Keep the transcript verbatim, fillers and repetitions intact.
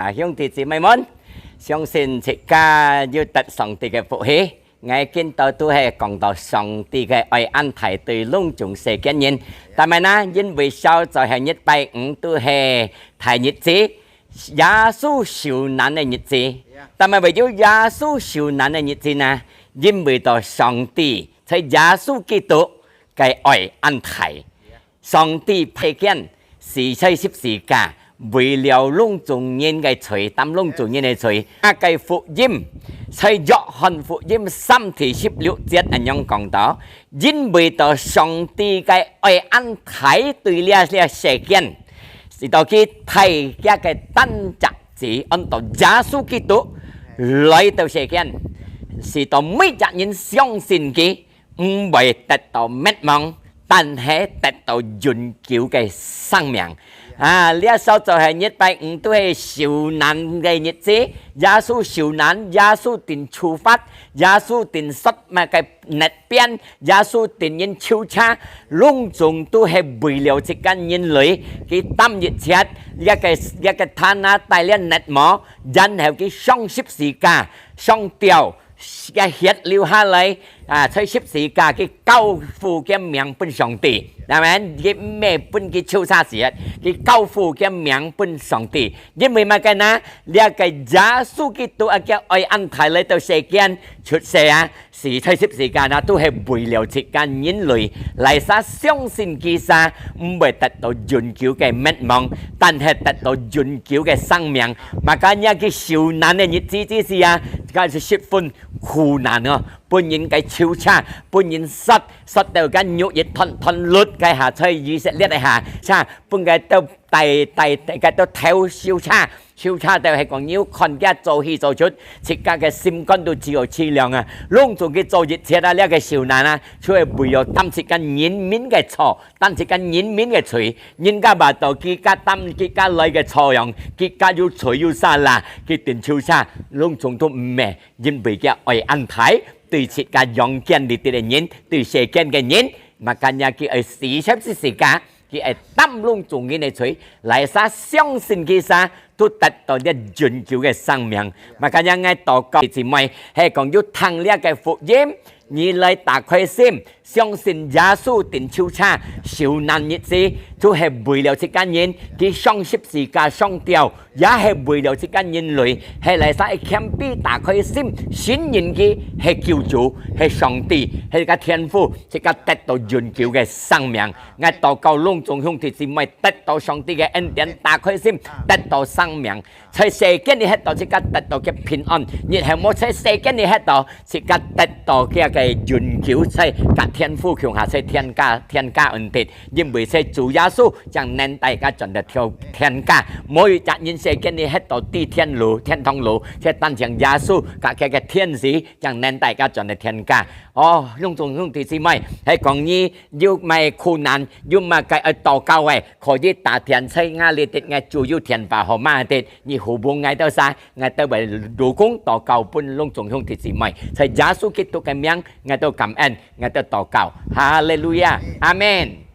啊，兄弟姊妹們，相信自家有得上帝个福氣。𠊎今到都係講到上帝个愛恁大對攏總世間人。但係呢，因為小組係禮拜五都係大日子，耶穌受難个日子。但係為了耶穌受難个日子呢，因為到上帝在耶穌基督个愛恁大。 上帝派遣死在十字架，為了攏總人个罪，擔攏總人个罪。啊，个福音，在約翰福音三第十六節恁樣講到：因為到上帝个愛恁大對這，這世間，使到佢派佢个單隻子，安到耶穌基督來到世間，使到每隻人相信佢， 毋會得到滅亡，但係得到永久个生命。啊，這小組係禮拜五都係受難个日子，耶穌受難，耶穌定處罰，耶穌定受麼个難鞭，耶穌定人抽查，攏總都係為了自家人類，佢擔一切，這个，這个擔啊，帶了難磨，然後佢上十字架，上吊， 个血流下來，啊，在十字架佢交付佢命分上帝。阿們。佢毋係分佢抽查死，佢交付佢命分上帝。因為麼个呢？這个耶穌基督啊，佢愛恁大來到世間出世啊，死在十字架啊，都係為了自家人類，來儕相信佢儕，毋會得到永久个滅亡，但係得到永久个生命。Makanya佢受難个日子之時啊，佢係十分 苦難哦，分人个抽查，分人殺，殺到个肉一團團熝个下，在以色列个下，查，分个到大，大，大个到頭抽查，抽查到係講你有看佢做戲做出，自家个心肝都只有淒涼啊，攏總佢做一切啊，這个受難啊，就係為了擔自家人民个錯，擔自家人民个罪，人家話到佢家擔佢家來个錯樣，佢家有罪有salah，佢定抽查，攏總都毋係。 因為佢愛恁大，對自家陽間裡底个人，對世間个人，makanya佢愛死在十字架，佢愛擔攏總人个罪，來儕相信佢儕，都得到這永久个生命。Makanya𠊎禱告，姊妹，係講有聽這个福音，你來打開心，相信耶穌定抽查，受難日子，就係為了自家人，佢上十字架上吊， 也係為了自家人類，係來儕謙卑打開心，信認佢係救主，係上帝，係个天父，自家得到永久个生命。𠊎禱告攏總兄弟姊妹得到上帝个恩典，打開心，得到生命。在世間裡歇到自家得到个平安，日後無在世間裡歇到，自家得到个个永久，在甲天父共下，在天家，天家恩典。 因為在主耶穌正能大家轉得到天家，無一隻人世間裡歇到地天路、天堂路，在單淨耶穌甲佢个天使正能大家轉得天家。哦，攏總兄弟姊妹，係講你有麼个苦難，有麼个愛禱告个，可以打電在𠊎裡底，𠊎就有電話號碼个，你呼喊𠊎兜儕，𠊎兜會錄音禱告分攏總兄弟姊妹，在耶穌基督个名，𠊎兜感恩，𠊎兜禱告。哈利路亞，阿門。